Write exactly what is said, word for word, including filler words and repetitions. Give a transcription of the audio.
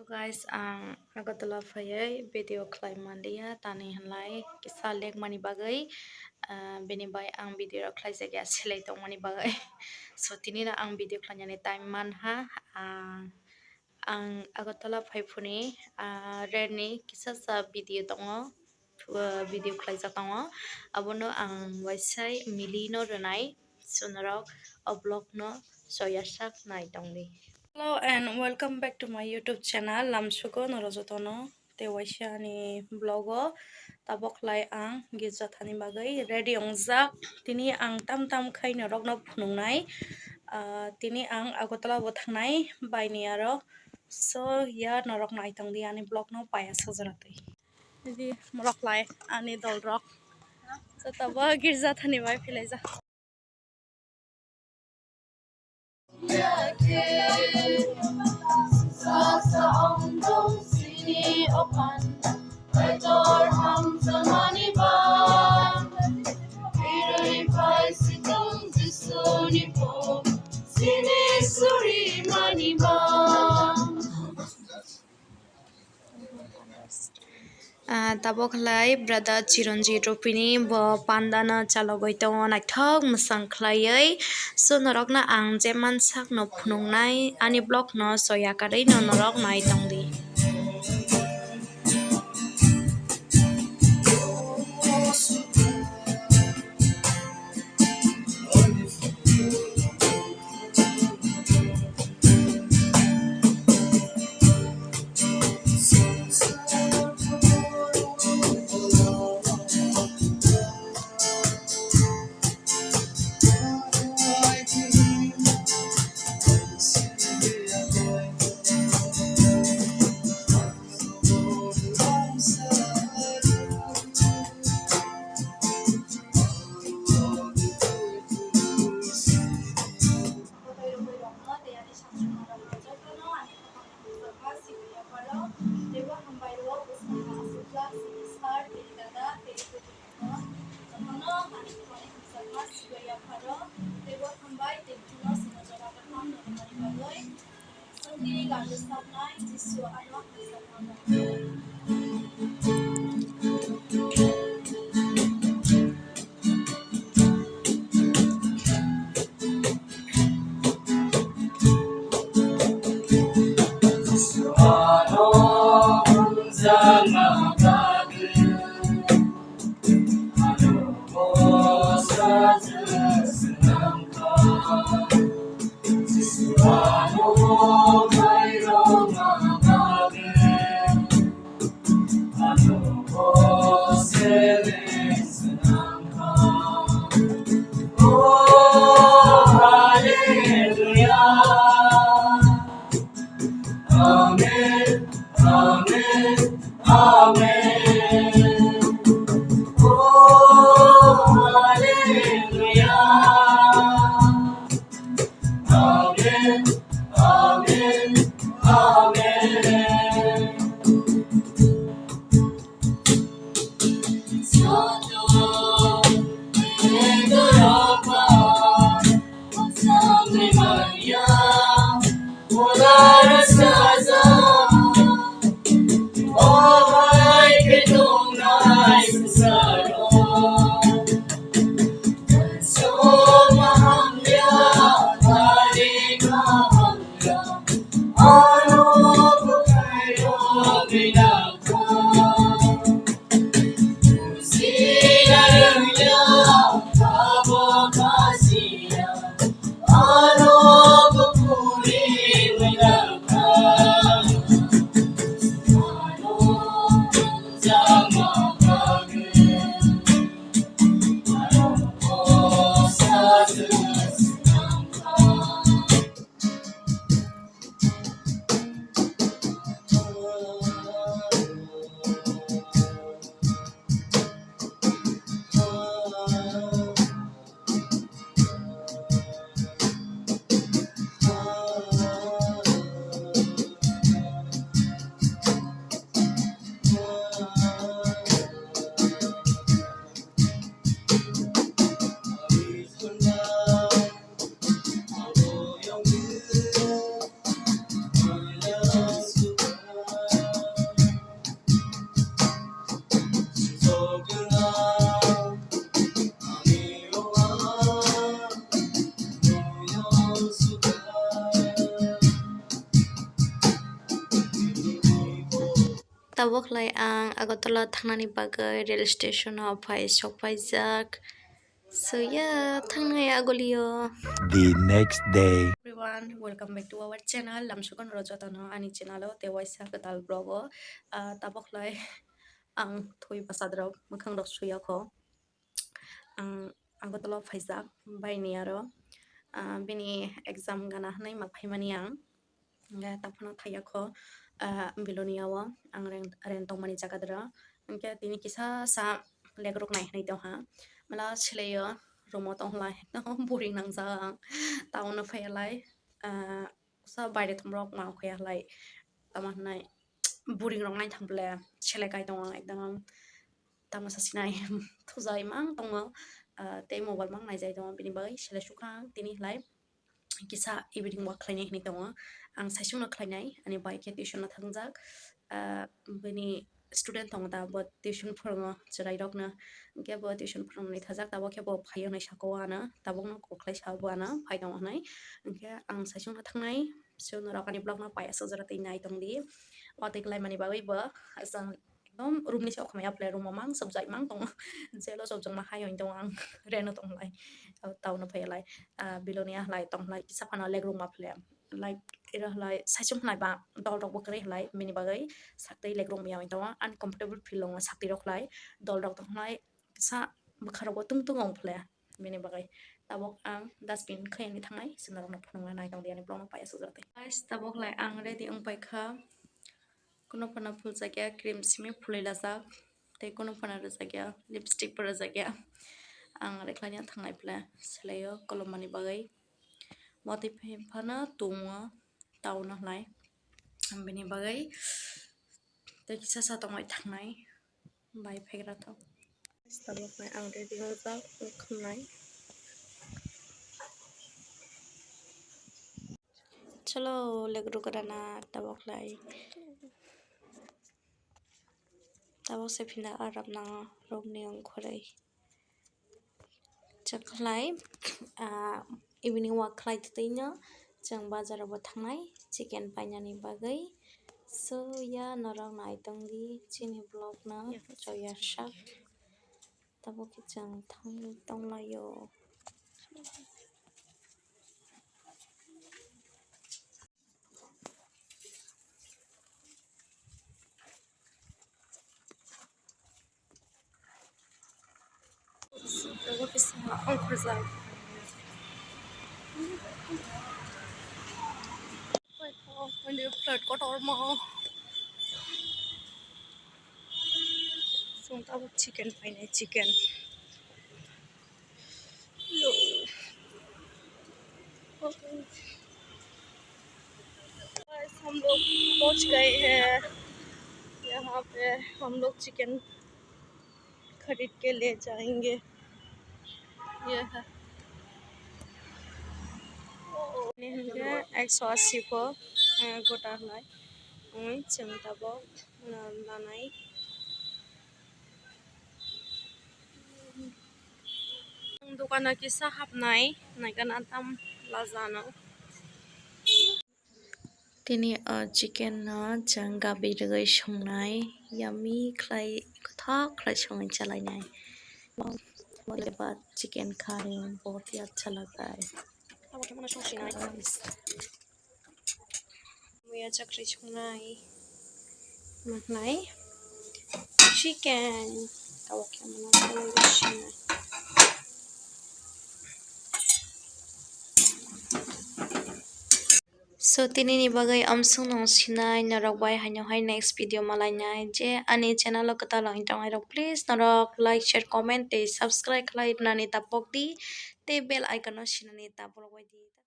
Guys, ang Agartala phaiwi video khlai manliya, tani hinlai kisa leg mani bagwi, ah, bini bai ang video rok khlai jakya selai tongmani bagwi. So, tini no ang video khlainani time manha, ah, ang Agartala phai phuni, ah, rerni kisa sa video tongo, ah, video khlaijak tongo, abono ang waisai milino rwnai, so norok o vlog no soyasak nai tongdi. Hello and welcome back to my YouTube channel, lamsugo norok jotono. Tei waisa ani vlog o tabok lai ang girja thani bagwi ready wngjak. Tini ang tam tam khai norokno phunuknai. Ah, tini ang Agartala bo thangnai baini aro. So ya norok nai tongdi ani vlog no paya sojora twi. Idi morok lai ani dol rok. So tabok girja thani bai philaijak. Ah, tabok lai brother Chiranjit Rupini bo panda no chalogwi tongo, naithok mwsang khlaiwi. So norokno ang je mansak no phunuknai ani vlog no soya karwi no norok nai tongdi. Amen, amen, amen. Oh, hallelujah. Amen, amen, amen. Tabuk lai ang Agartala thangnani bagwi rail station o phai sokpaijak. So ya, thangnai agulio. The next day. Everyone, welcome back to our channel. Lamsukon rojotano ani channel o te waisa kwtal vlog o. Ah, tabuk lai ang thwi basadrok mwkhang rok suyakho. Ang Agartala phaijak baini aro, ah, bini exam gana hwnwi ma phaimani ang. Hwnkhe taphano thaiya kho, ah, Belonia o ang rent, rent tongmani jaga doro. Hwnkhe tini kisa sa legrok nai hwnwi tongha. Mala selaio room o tongkhlai boring nangjak ang. Town o phaiya lai, ah, sa baire thumrok ma khuya lai. Tamo hwnai boring rok nai thang ble selai kai tongo ang ekdom. Tamo sa sinai thuja imang tongo, ah, tei mobile mang naijai tongo, bini bagwi selai sukha ang tini lai kisa evening walk khlainai hinwi tongo. Ang saichung no khlainai, ani bai khe tuition no thangjak, ah, bini student tongo da, bo tuition phwrwngo chwrai rok no, hwnkhe bo tuition phwrwngmani thajak, tabuk khe bo phaio hinwi saka o ano, tabuk no kok khlai sa bo ano phai tongo hinwi, hwnkhe ang saichung no thangnai. So norok ani vlog no pai aswk jora twi nai tong di. Watwi kwlai mani bagwi bo aswk ekdom room ni se okhormai ya phle room o mang chopjak mang tongo. Jail o chopjak ma hai hoi tongo ang rent o tong lai. Town o phai lai, ah, Belonia lai tong lai kisa phano leg room ma phle. Like ira lai saichung lai ba dol rok bo kwrwi lai bini bagwi saktwi leg room ya tongo uncomfortable feel tongo saktwi rok lai dol rok tong lai kisa bwkha rok bo tung tung ong phle. Bini bagwi tabuk ang dustbin khaiyani thangnai, chwng norokno phunukna nai tongdi ani vlogno pai aswk jora tei. Guys, tabuk lai ang ready wng paikha. Kuno phano phuljakya, cream simi phulwi lajak, tei kuno phano rwjakya, lipstick bo rwjakya. Ang rwkhlaina thangnai phle, selaio kolommani bagwi. Watwi phano tongo, town o lai. Bini bagwi tei kisa sa tongwi thangnai. Bai phagra thok. Tabuk nai ang ready wngjak wngkha nai. Chwlo leg rwgrana tabuk lai. Tabuk se phina aram nango room ni wngkhorwi. Chwng khlai, ah, evening walk khlai twino chwng bazar o bo thangnai chicken painani bagwi. So ya norok nai tongdi chini vlog no choya sak. Tabuk khe chwng thangwi tonglaio. Tabuk kisa ongkhorjak. Flight kotorma. Chwng tabuk chicken painai, chicken. Hello. Guys, हम लोग पहुंच गए हैं। यहाँ पे हम लोग चिकन खरीद के ले जाएंगे। ये है। Ini hingke ekso asi po, eh, gota hlai. Oi, chwng tabuk, eh, lanai. Dukano kisa hapnai, naikana tam lajano. Tini o chicken no chwng gabi rwgwi songnai, yummy khlai, kwthok khlai songwi chalainai. Chicken curry bahut hi acha lagta hai. Muya chakri songnai. Manai chicken. Tabuk khe mano sinai. So, tini ni bagwi amsung nung sinai norok bai haino hai next video malainai. Je ani channel o kwtal wng tongnai rok, please norok like, share, comment tei subscribe khlai rwnani tapok di tei bell icon o sinani tapok rok bai di.